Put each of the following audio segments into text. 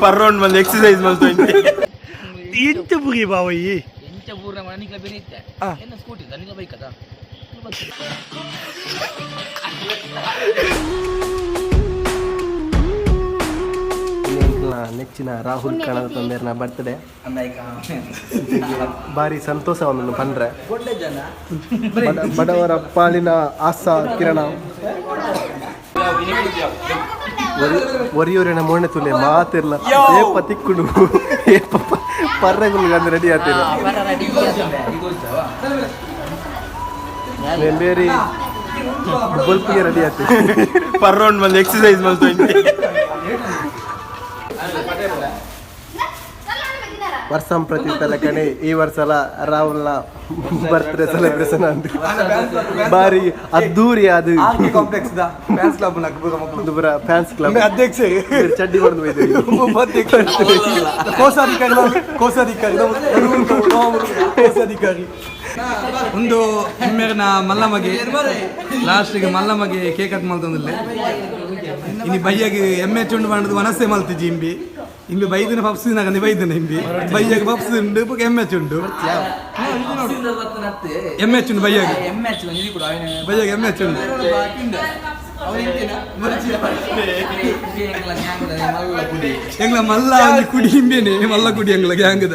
ಪರ್ರೊಂಡ್ ಬಂದು ಎಕ್ಸರ್ಸೈಸ್ ಮಲ್ತು. ಎಂಚ ಪುರಿ ಬಾವಯ್ಯಿ? ಎಂಚ ಪೂರ್ಣ ನಿಕ್ಲ ಬೇರೆ ಇತ್ತೆ. ಎನ್ನ ಸ್ಕೂಟಿ, ನಿಕ್ಲ ಬೈಕ್ ಅದ. ನೆಚ್ಚಿನ ರಾಹುಲ್ ಕಣದ ತೊಂದರೆ ಬರ್ತ್ಡೇ, ಭಾರಿ ಸಂತೋಷವನ್ನು ಪಂಡ್ರೆ. ಬಡವರ ಪಾಲಿನ ಆಸಾ ಕಿರಣ. ಒರಿಯೂರಿನ ಮೋಣೆ ತುಲೆ ಮಾತಿರ್ಲ ಏಪ ತಿಕ್ಕುಡು ಏಪ ಪರ್ರೆಗುಲು ರೆಡಿ ಆತಿರ. ಬೇರೆ ಬೊಲ್ಪಿಗೆ ರೆಡಿ ಆತಿ. ಪರ್ರೊಂಡ್ ಬಂದು ಎಕ್ಸರ್ಸೈಸ್ ಮಲ್ತು. ವರ್ಷಂ ಪ್ರತಿ ತಲಕಣೆ ಈ ವರ್ಷಲ ರಾಹುಲ್ನ ಬರ್ತ್ಡೇ ಸೆಲೆಬ್ರೇಷನ್ ಅಂತ ಬಾರಿ ಅದ್ದೂರಿ ಅದು. ಕಾಂಪ್ಲೆಕ್ಸ್ the fans club ಒಂದು ಪುರ ಫ್ಯಾನ್ಸ್ ಕ್ಲಬ್. ಅಧ್ಯಕ್ಷ. ಚಡ್ಡಿ ಹೊಡೆದು ಹೋಯ್ತು. ಕೋಶಾಧಿಕಾರಿ, ಕೋಶಾಧಿಕಾರಿ, ಕೋಶಾಧಿಕಾರಿ. ಒಂದು ಹಿಮ್ಮೇರ್ನ ಮಲ್ಲಮಗೆ ಲಾಸ್ಟಿಗೆ ಮಲ್ಲಮಗೆ ಕೇಕ್ ಕಟ್ ಮಲ್ತೊಂದಿಲ್ಲ. ಇನಿ ಬಯ್ಯಗೆ ಎಮ್ಮೆ ಚುಂಡು ಮಾಡುದು ಮನಸ್ಸೇ ಮಲ್ತಿಜಿ. ಇಂಬಿ ಇಂಬಿ ಬೈದಿನ ಪಪ್ಸ್ ನಗಂದಿ ಬೈದಿನ. ಇಂಬಿ ಬಯ್ಯಗೆ ಪಪ್ಸ್ ಉಂಡು, ಬೊಕ ಎಮ್ಮೆ ಚುಂಡು, ಎಮ್ಮೆ ಚುಂಡು ಬಯ್ಯಗೆ. ಎಮ್ಮೆ ಹಚ್ಚಿ ಕೂಡ. ಬಯ್ಯಗೆ ಎಮ್ಮೆ ಚುಂಡು. ಮಲ್ಲ ಕುಡಿ. ಎಂಗ್ಲ ಮಲ್ಲ ಒಂಜಿ ಕುಡಿ ಇಂಬೇನೆ, ಮಲ್ಲ ಕುಡಿ ಎಂಗ್ಲ ಗ್ಯಾಂಗ್ದ.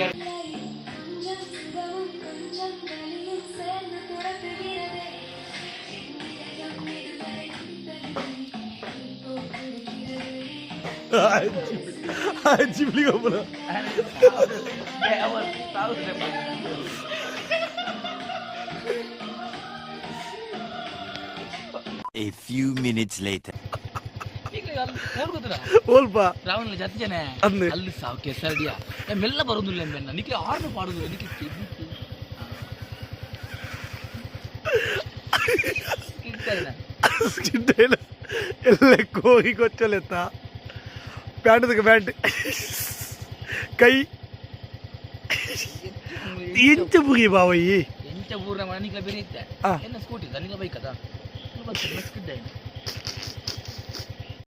கொஞ்சம் சுகமும் கொஞ்சம் வலியும் சேர்ந்து துரத்துகிறதே. என் இதயம் இதுவரை துடித்ததில்லை, இப்போ துடிக்கிறதே. ಜಿಬ್ಲಿಗೆ ಒಬ್ಬನ. A few minutes later. ಓಲ್ಪ. Ravana ಜಾತಿ ಜನ. ಅಂದ್. ಅಲ್ಲಿ ಸಾವು ಕೆಸರಡಿಯ ಮೆಲ್ಲ ಬರೋದಿಲ್ಲ ಮೆಲ್ಲ. ನಿಕ್ಲೆ ಆರ್ನು ಪಾಡುದಿಲ್ಲ ನಿಕ್ಲೆ. ಸ್ಕಿಡ್ ಎಲ್ಲ ಕೋಗಿ ಕೊಚ್ಚಲೆತ್ತ. ಪ್ಯಾಂಟ್ ಪ್ಯಾಂಟ್ ಕೈ ಎಂಚ ಪುರಿ ಬಾವಯ್ಯಿ? ಎಂಚ ಪೂರ್ಣ ನಿಕ್ಲ ಬೇರೆ ಇತ್ತೆ. ಎನ್ನ ಸ್ಕೂಟಿ, ನಿಕ್ಲ ಬೈಕ್ ಅದ. ಸ್ಕಿಡ್.